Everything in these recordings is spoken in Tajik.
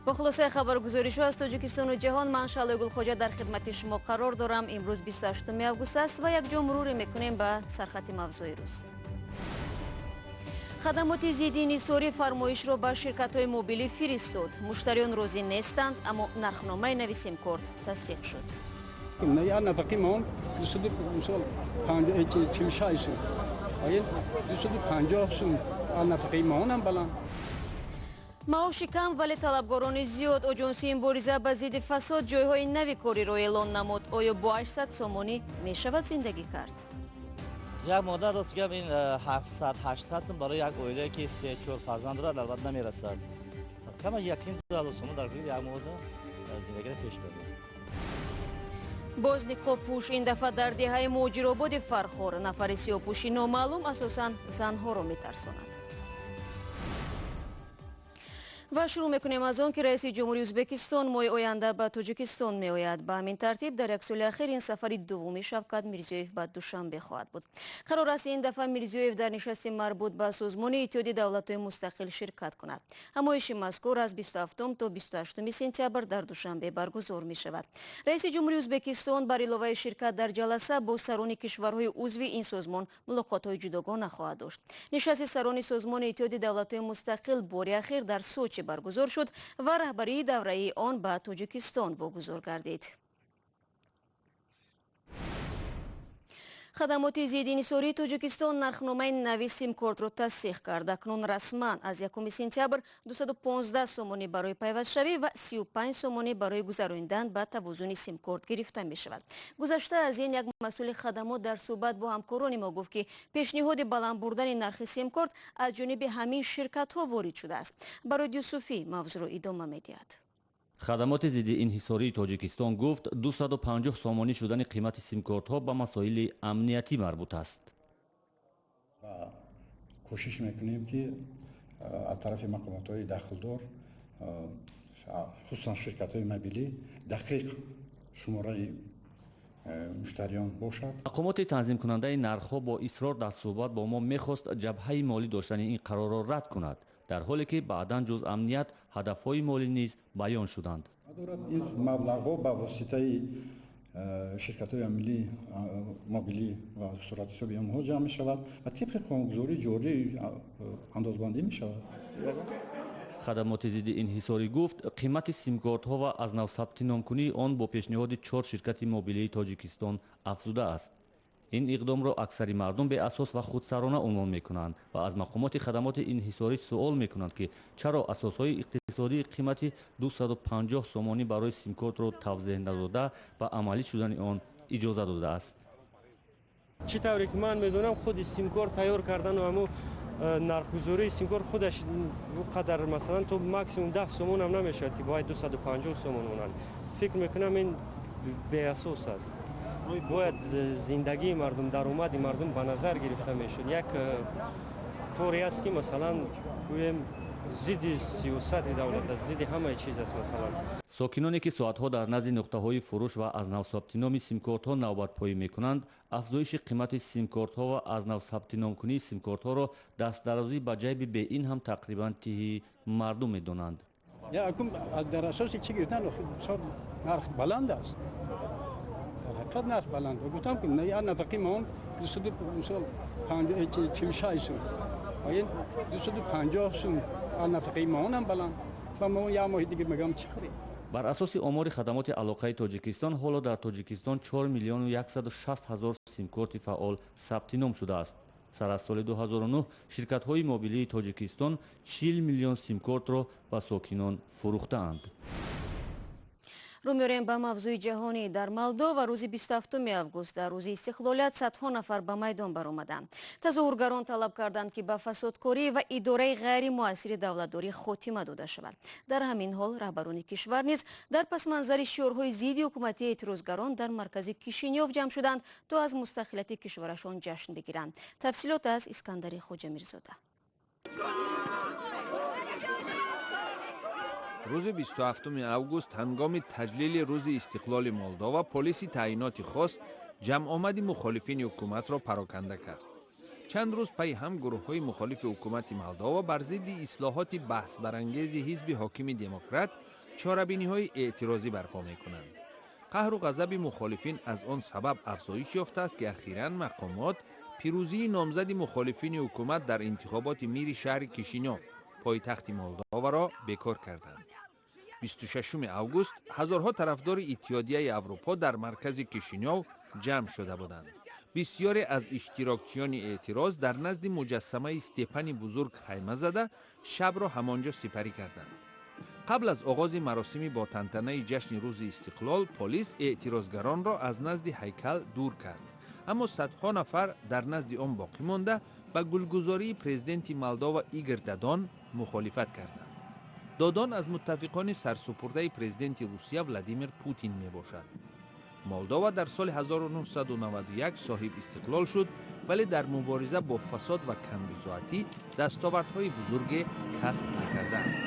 Бо хулосаи хабаргузоришҳо аз Тоҷикистону ҷаҳон ман Шаълои Гулхоҷа дар хидмати шумо қарор дорам. Имрӯз 28 август аст ва якҷо муруре мекунем ба сархати мавзӯи рӯз. Хадамоти зидди инҳисорӣ фармоишро ба ширкатҳои мобилӣ фиристод. Муштариён розӣ нестанд, аммо нархномаи нави симкорт тасдиқ шуд. Нафақи мо 246 сум, 250 сум нафақаи моҳонам баланд. Маоши кам, вале талабгорони зиёд. Оҷонсии мубориза ба зидди фасод ҷойҳои нави кориро эълон намуд. Оё бо 800 сомонӣ мешавад зиндагӣ кард? Як модар, рост гап, ин 700-800 сум барои як оилае ки 3-4 фарзанд дорад, албатта намерасад. Камаш 1,5 ҳазор сомон дар як моҳда зиндагиро пеш барад. Боз ниқобпӯш, ин дафъа дар деҳаи Муҳоҷирободи Фархор. Нафари сиёҳпӯши номаълум асосан занҳоро метарсонад. Ва шурӯъ мекунем аз он ки раиси ҷумҳури Ӯзбекистон моҳи оянда ба Тоҷикистон меояд. Ба ҳамин тартиб дар як соли ахир ин сафари дуввуми Шавкат Мирзиёев ба Душанбе хоҳад буд. Қарор аст ин дафъа Мирзиёев дар нишасти марбут ба Созмони Иттиҳоди Давлатҳои Мустақил ширкат кунад. Ҳамоиши мазкур аз 27 то 28 сентябр дар Душанбе баргузор мешавад. Раиси ҷумҳури Ӯзбекистон бар иловаи ширкат дар ҷаласа бо сарони кишварҳои узви ин созмон мулоқотҳои ҷудогона хоҳад дошт. Нишасти сарони Созмони Иттиҳоди Давлатҳои Мустақил бори ахир дар Сочи баргузор шуд ва раҳбарии давраии он ба Тоҷикистон вогузор гардид. Хадамоти зидди инҳисории Тоҷикистон нархномаи нави симкортро тасдиқ кард. Акнун расман аз 1 сентябр 215 сомонӣ барои пайвастшавӣ ва 35 сомонӣ барои гузаронидан ба тавозуни симкорт гирифта мешавад. Гузашта аз ин як масъули хадамот дар суҳбат бо ҳамкорони мо гуфт, ки пешниҳоди баланд бурдани нархи симкорт аз ҷониби ҳамин ширкатҳо ворид шудааст. Барои Юсуфӣ мавзӯъро идома медиҳад. Хадамоти зидди инҳисории Тоҷикистон гуфт, 250 сомонӣ шудани қимати симкортҳо ба масоили амниятӣ марбут аст. Ва кӯшиш мекунем, ки аз тарафи мақомотҳои дахлдор, хусусан ширкатҳои мобилӣ, дақиқ шумораи муштариён бошад. Мақомоти танзимкунандаи нархҳо бо исрор дар суҳбат бо мо мехост ҷабҳаи молӣ доштани ин қарорро рад кунад, дар ҳоле ки баъдан ҷуз амният ҳадафҳои молӣ низ баён шуданд. Ин маблағҳо ба воситаи ширкатҳои мобилӣ ва суратҳисоби онҳо ҷамъ мешавад ва тибқи қонунгузории ҷорӣ андозбандӣ мешавад. Хадамоти зидди инҳисорӣ гуфт, қимати симкортҳо ва аз нав сабтиномкунии он бо пешниҳоди 4 ширкати мобилии Тоҷикистон афзудааст. Ин иқдомро аксари мардум беасос ва худсарона унвон мекунанд ва аз мақомоти хадамоти инҳисорӣ суол мекунанд, ки чаро асосҳои иқтисодии қимати 250 сомонӣ барои симкортро тавзеҳ надода ба амалӣ шудани он иҷоза додааст. Чӣ тавре ки ман медонам, худи симкорт тайёр кардану ҳамун нархгузории симкорт худаш қадар, масалан, то максимум 10 сомон ҳам намешавад, ки бояд 250 сомон монанд. Фикр мекунам, ин беасос аст. Бояд зиндагии мардум, даромади мардум ба назар гирифта мешуд. Як коре аст, ки масалан гӯем, зидди сиёсати давлат аст, зидди ҳамаи чиз аст, масалан. Сокиноне ки соатҳо дар назди нуқтаҳои фурӯш ва аз нав сабтиноми симкортҳо навбатпоӣ мекунанд, афзоиши қимати симкортҳо ва аз нав сабтиномкунии симкортҳоро дастдарозӣ ба ҷайби беин ҳам тақрибан тиҳи мардум медонанд. Дар асоси чӣ гирифтан нарх баланд аст? Дар ҳақиқат нарх баланд. Гуфтам, ки нафақи мо 246 сум, 250 сум нафақаи моҳонам баланд ва мо як моҳи дига мегӯям чӣ хӯрем. Бар асоси омори хадамоти алоқаи Тоҷикистон, ҳоло дар Тоҷикистон 4 миллиону 160 ҳазор симкорти фаъол сабти ном шудааст. Сар аз соли 2009 ширкатҳои мобилии Тоҷикистон 40 миллион симкортро ба сокинон фурӯхтаанд. Рӯ меорем ба мавзӯи ҷаҳонӣ. Дар Молдова рӯзи 27 август, дар рӯзи истиқлолият, садҳо нафар ба майдон баромаданд. Тазоҳургарон талаб карданд, ки ба фасодкорӣ ва идораи ғайримуассири давлатдорӣ хотима дода шавад. Дар ҳамин ҳол раҳбарони кишвар низ дар пасманзари шиорҳои зидди ҳукуматии эътирозгарон дар маркази Кишинёв ҷамъ шуданд, то аз мустақилияти кишварашон ҷашн бигиранд. Тафсилот аз Искандари Хоҷамирзода. Рӯзи 27 август, ҳангоми таҷлили рӯзи истиқлоли Молдова, полиси таъиноти хос ҷамъомади мухолифини ҳукуматро пароканда кард. Чанд рӯз пайи ҳам гурӯҳҳои мухолифи ҳукумати Молдова бар зидди ислоҳоти баҳсбарангези ҳизби ҳокими Демократ чорабиниҳои эътирозӣ барпо мекунанд. Қаҳру ғазаби мухолифин аз он сабаб афзоиш ёфтааст, ки ахиран мақомот пирӯзии номзади мухолифини ҳукумат дар интихоботи мири шаҳри Кишинёв, пойтахти Молдоваро бекор карданд. 26 август ҳазорҳо тарафдори Иттиҳодияи Аврупо дар маркази Кишинёв ҷамъ шуда буданд. Бисёре аз иштирокчиёни эътироз дар назди муҷассамаи Степани Бузург хайма зада, шабро ҳамон ҷо сипарӣ карданд. Қабл аз оғози маросими бо тантанаи ҷашни Рӯзи истиқлол полис эътирозгаронро аз назди ҳайкал дур кард, аммо садҳо нафар дар назди он боқӣ монда, ба гулгузории президенти Молдова Игор Додон мухолифат карданд. Додон аз муттафиқони сарсупурдаи президенти Русия Владимир Путин мебошад. Молдова дар соли 1991 соҳиб истиқлол шуд, вале дар мубориза бо фасод ва камбизоатӣ дастовардҳои бузурге касб накардааст.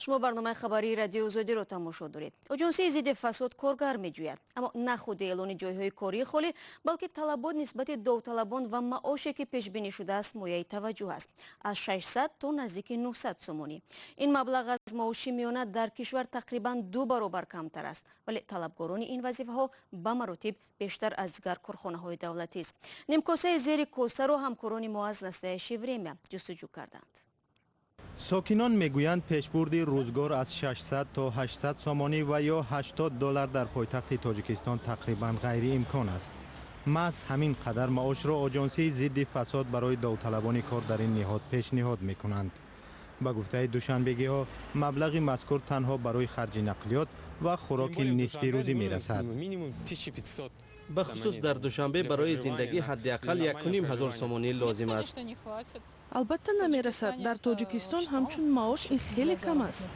Шумо барномаи хабарии Радиои Озодиро тамошо доред. Оҷонсии зидди фасод коргар меҷӯяд, аммо на худи эълони ҷойҳои кории холӣ, балки талабот нисбати довталабон ва маоше, ки пешбинӣ шудааст, мояи таваҷҷӯҳ аст. Аз 600 то наздики 900 сомонӣ. Ин маблағ аз маоши миёна дар кишвар тақрибан 2 баробар камтар аст, вале талабгорони ин вазифаҳо ба маротиб бештар аз дигар корхонаҳои давлатист. Нимкосаи зери косаро ҳамкорони мо аз Настоящее время ҷустуҷӯ карданд. Сокинон мегӯянд, пешбурди рӯзгор аз 600 то 800 сомонӣ ва ё 80 доллар дар пойтахти Тоҷикистон тақрибан ғайриимкон аст. Маҳз ҳамин қадар маошро Оҷонсии зидди фасод барои довталабони кор дар ин ниҳод пешниҳод мекунанд. Ба гуфтаи душанбегиҳо, маблағи мазкур танҳо барои харҷи нақлиёт ва хӯроки нисфирӯзӣ мерасад. Бахусус дар Душанбе барои зиндагӣ ҳадди ақал 1500 сомонӣ лозим аст. Албатта, намерасад. Дар Тоҷикистон ҳамчун маош ин хеле кам аст.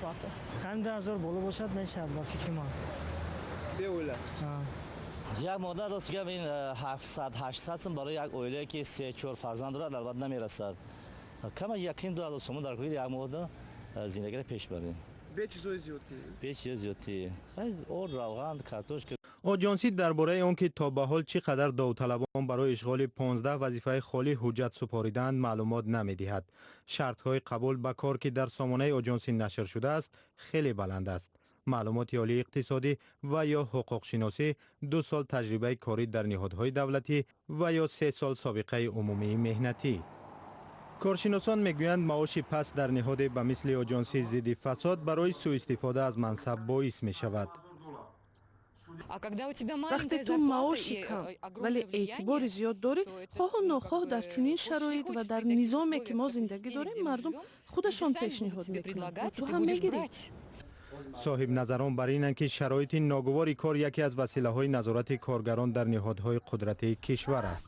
2000 боло бошад, мешавад, ба фикри ман. Як модар, рост гап, ин 700-800 сум барои як оилае, ки се чор фарзанд дорад, албатта намерасад. Камаш 1500 сомон дар кори як моҳда зиндагиро пеш барем. Бе чизҳои зиёдтӣ? Бе чизҳои зиёдтӣ, орд, равған, картошка. Оҷонсӣ дар бораи он ки то ба ҳол чӣ қадар довталабон барои ишғоли 15 вазифаи холӣ ҳуҷҷат супоридаанд, маълумот намедиҳад. Шартҳои қабул ба кор, ки дар сомонаи оҷонсӣ нашр шудааст, хеле баланд аст: маълумоти олии иқтисодӣ ва ё ҳуқуқшиносӣ, 2 сол таҷрибаи корӣ дар ниҳодҳои давлатӣ ва ё 3 сол собиқаи умумии меҳнатӣ. Коршиносон мегӯянд, маоши паст дар ниҳоде ба мисли Оҷонсии зидди фасод барои сӯистифода аз мансаб боис мешавад. Вақте ту маоши кам, вале эътибори зиёд дорӣ, хоҳу нохоҳ дар чунин шароит ва дар низоме, ки мо зиндагӣ дорем, мардум худашон пешниҳод мекунанд ва ту ҳам мегирӣ. Соҳибназарон бар инанд, ки шароити ногувори кор яке аз василаҳои назорати коргарон дар ниҳодҳои қудратии кишвар аст.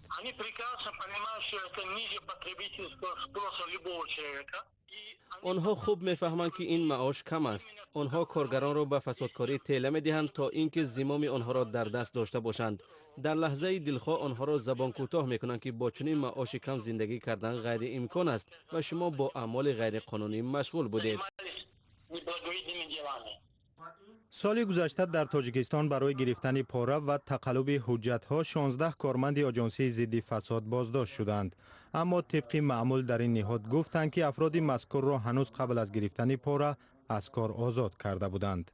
Онҳо хуб мефаҳманд, ки ин маош кам аст. Онҳо коргаронро ба фасодкорӣ тела медиҳанд, то ин ки зимоми онҳоро дар даст дошта бошанд. Дар лаҳзаи дилхоҳ онҳоро забонкӯтоҳ мекунанд, ки бо чунин маоши кам зиндагӣ кардан ғайриимкон аст ва шумо бо аъмоли ғайриқонунӣ машғул будед. Соли гузашта дар Тоҷикистон барои гирифтани пора ва тақаллуби ҳуҷҷатҳо 16 корманди Оҷонсии зидди фасод боздошт шуданд. Аммо тибқи маъмул дар ин ниҳод гуфтанд, ки афроди мазкурро ҳанӯз қабл аз гирифтани пора аз кор озод карда буданд.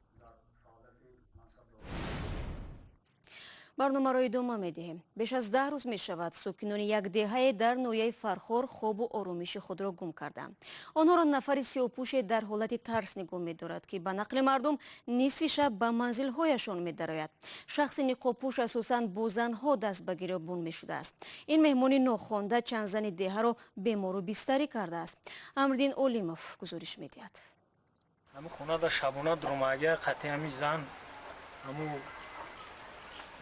Барномаро идома медиҳем. Беш аз 10 рӯз мешавад, сокинони як деҳае дар ноҳияи Фархор хобу оромиши худро гум карданд. Онҳоро нафари сиёҳпӯше дар ҳолати тарс нигоҳ медорад, ки ба нақли мардум нисфи шаб ба манзилҳояшон медарояд. Шахси ниқобпӯш асосан бо занҳо даст ба гиребон мешудааст. Ин меҳмони нохонда чанд зани деҳаро бемору бистарӣ кардааст. Амриддин Олимов гузориш медиҳад. Ҳамин хонада шабона дуромагия қатъи ҳамин зан, ҳамун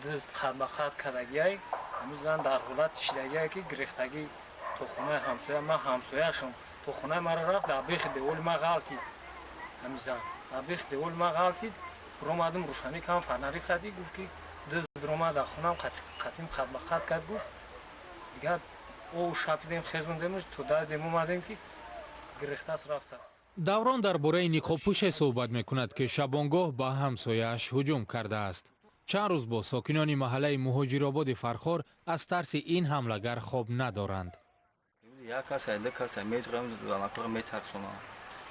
дӯст қад ба қад кардагиай, ҳамун зан дар ҳолати шидагиай, ки гирехтагӣ то хонаи ҳамсоя. Ман ҳамсояшон, то хонаи маро рафт, дар бехи деволи ман ғалтид. Ҳамин зан дар бехи деволи ман ғалтид. Ромадам, рӯшанӣ кам, фонарӣ қадӣ, гуфт, ки дӯст ромад дар хонам, қатим қад ба қад кард, гуфт. Дигар о шапидем, хезондемш, то дардем омадем, ки гирехтааст, рафтааст. Даврон дар бораи ниқобпӯше суҳбат мекунад, ки шабонгоҳ ба ҳамсояаш ҳуҷум кардааст. Чанд рӯз боз сокинони маҳаллаи Муҳоҷирободи Фархор аз тарси ин ҳамлагар хоб надоранд. Як кас, ду кас медурам, занакҳоро метарсонам.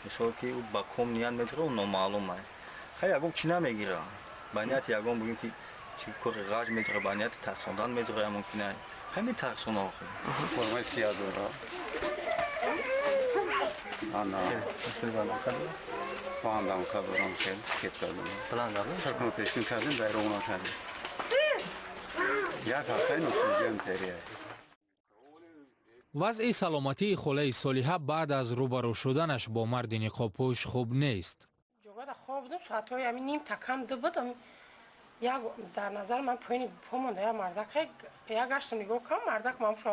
Мисол ки ӯ ба ком ният медура, ӯ номаълум аст. Хай ягон чӣ намегира. Ба нияти ягон бигӯем ки чӣ кори ғаж медура, ба нияти тарсондан медура мумкин аст. Хай метарсона охир. Формаи сиёҳ дора. Ана, баландам кардам, хел кет кардам. Баландам? Саркуно пешкун кардем, дайрона кардем. Як ҳафтаи нуфузиям терия. Вазъи саломатии холаи Солиҳа баъд аз рӯбарӯ шуданаш бо марди ниқобпӯш хуб нест. Ҷогада хоб будам, соатҳои ҳамин ним такам ду буд. Як дар назар ман поини по монда як мардак, як гаштам нигоҳ кардам, мардак ман шо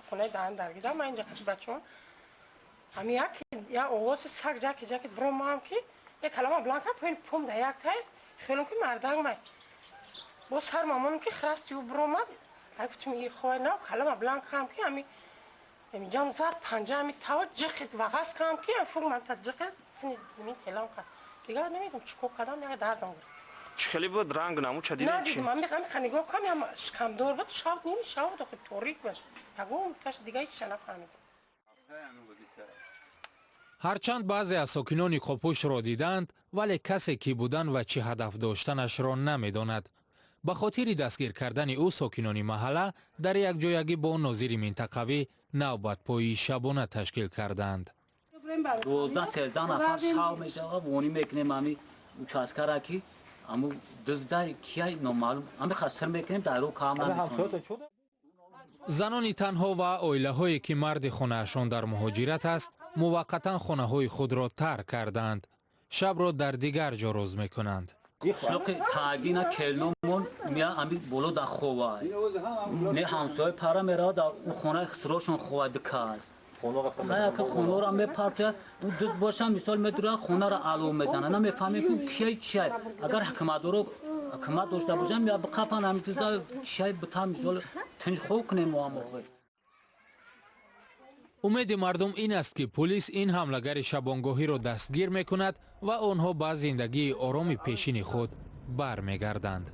хонаи даҳан даргидам, ман инҷа қати бачаҳом. Ҳамин як овози саг ҷаки ҷаки биромадам ки як калама бланк кардам, поини пом да як тай хелом ки мардак май. Бо сар мамонам ки храсти ӯ биромад, ай гуфтам и хой нав калама бланк кардам ки ҳамин инҷам зад панҷа ҳамин тава ҷиқит вағаз кардам ки фур ман та ҷиқит сини замин телам кард. Дигар намедонам чӣ кор кардам, як дардам гирифт. Чӣ хеле буд ранг намуча дидем чӣ? Надидам, ҳамин нигоҳ кардам, ям шикамдор буд, шаб ними шаб буд, охир торик буд. Ягон таш дига ҳеч нафаҳмидам. Ҳарчанд баъзе аз сокинон ниқобпӯшро диданд, вале касе ки будан ва чӣ ҳадаф доштанашро намедонад. Ба хотири дастгир кардани ӯ сокинони маҳалла дар якҷоягӣ бо нозири минтақавӣ навбатпоии шабона ташкил карданд. 12-13 нафар шав мешавад, вонӣ мекунем ҳами участкара ки аму дуздай кияй номаълум, ҳами хастир мекунем, дар рӯ кам наметавонем. Занони танҳо ва оилаҳое ки марди хонаашон дар муҳоҷират аст, муваққатан хонаҳои худро тарк карданд. Шабро дар дигар ҷо рӯз мекунанд. Қишлоқи тагина келномон мия ами боло да ховай. Не ҳамсоя пара меравад, ӯ хонаи хисрошон ховай диказ. Яка хонаро мепартояд, ӯ дуз боша мисол медурад, хонаро алов мезанад. Намефаҳмем ки кияй чияй. Агар ҳукуматдоро ҳукумат дошта бошам, я биқапан ҳамин дузда чияй бита мисол тинҷ хоб кунем мо ҳам охир. Умеди мардум ин аст ки пулис ин ҳамлагари шабонгоҳиро дастгир мекунад ва онҳо ба зиндагии ороми пешини худ бармегарданд.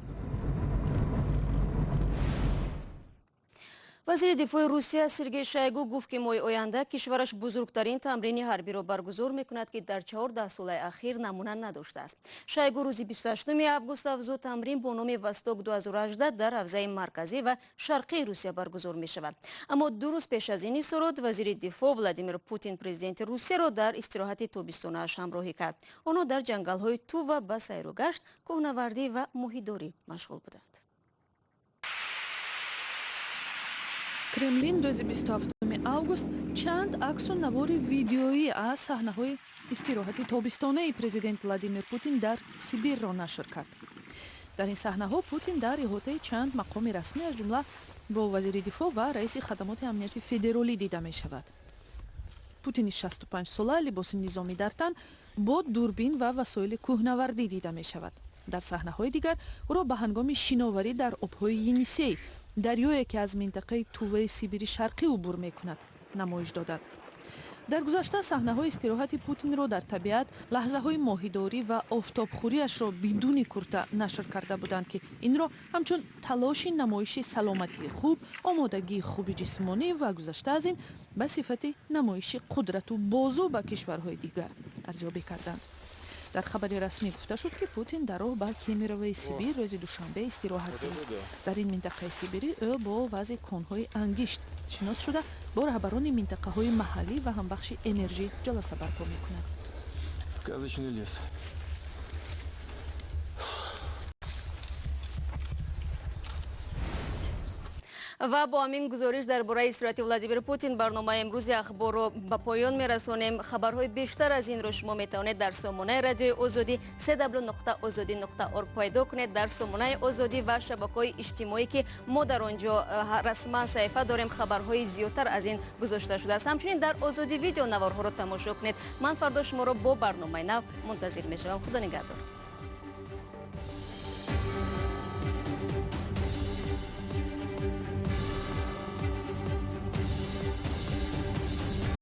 Вазири дифои Русия Сергей Шойгу гуфт, ки моҳи оянда кишвараш бузургтарин тамрини ҳарбиро баргузор мекунад, ки дар 14 солаи ахир намуна надоштааст. Шойгу рӯзи 28 август афзуд, тамрин бо номи Восток 2018 дар ҳавзаи марказӣ ва шарқии Русия баргузор мешавад. Аммо ду рӯз пеш аз ин изҳорот вазири дифоъ Владимир Путин президенти Русияро дар истироҳати тобистонааш ҳамроҳӣ кард. Онҳо дар ҷангалҳои Тува ба сайру гашт, кӯҳнавардӣ ва моҳидорӣ машғул буданд. Кремлин рӯзи 27 август чанд аксу навори видеоӣ аз саҳнаҳои истироҳати тобистонаи президент Владимир Путин дар Сибирро нашр кард. Дар ин саҳнаҳо Путин дар иҳотаи чанд мақоми расмӣ аз ҷумла бо вазири дифоъ ва раиси хадамоти амнияти федеролӣ дида мешавад. Путини 65-сола либоси низомӣ дар тан бо дурбин ва васоили кӯҳнавардӣ дида мешавад. Дар саҳнаҳои дигар ӯро ба ҳангоми шиноварӣ дар обҳои Енисей, дарёе ки аз минтақаи Туваи Сибири Шарқӣ убур мекунад, намоиш додад. Дар гузашта саҳнаҳои истироҳати Путинро дар табиат, лаҳзаҳои моҳидорӣ ва офтобхӯриашро бидуни курта нашр карда буданд, ки инро ҳамчун талоши намоиши саломатии хуб, омодагии хуби ҷисмонӣ ва гузашта аз ин ба сифати намоиши қудрату бозу ба кишварҳои дигар арзёбӣ карданд. Дар хабари расмӣ гуфта шуд, ки Путин дар роҳ ба Кемеровои Сибир рӯзи душанбе истироҳат гирифт. Дар ин минтақаи сибирӣ ӯ бо вазъи конҳои ангишт шинос шуда, бо раҳбарони минтақаҳои маҳаллӣ ва ҳамбахши энержӣ ҷаласа барпо мекунад. Сказочный лес. Ва бо ҳамин гузориш дар бораи истироҳати Владимир Путин барномаи имрӯзи ахборро ба поён мерасонем. Хабарҳои бештар аз инро шумо метавонед дар сомонаи радиои Озодӣ cw.ozodi.org пайдо кунед. Дар сомонаи Озодӣ ва шабакаҳои иҷтимоӣ, ки мо дар он ҷо расман саҳифа дорем, хабарҳои зиёдтар аз ин гузошта шудааст. Ҳамчунин дар Озодӣ видео наворҳоро тамошо кунед. Ман фардо шуморо бо барномаи нав мунтазир мешавам. Худо нигаҳдор.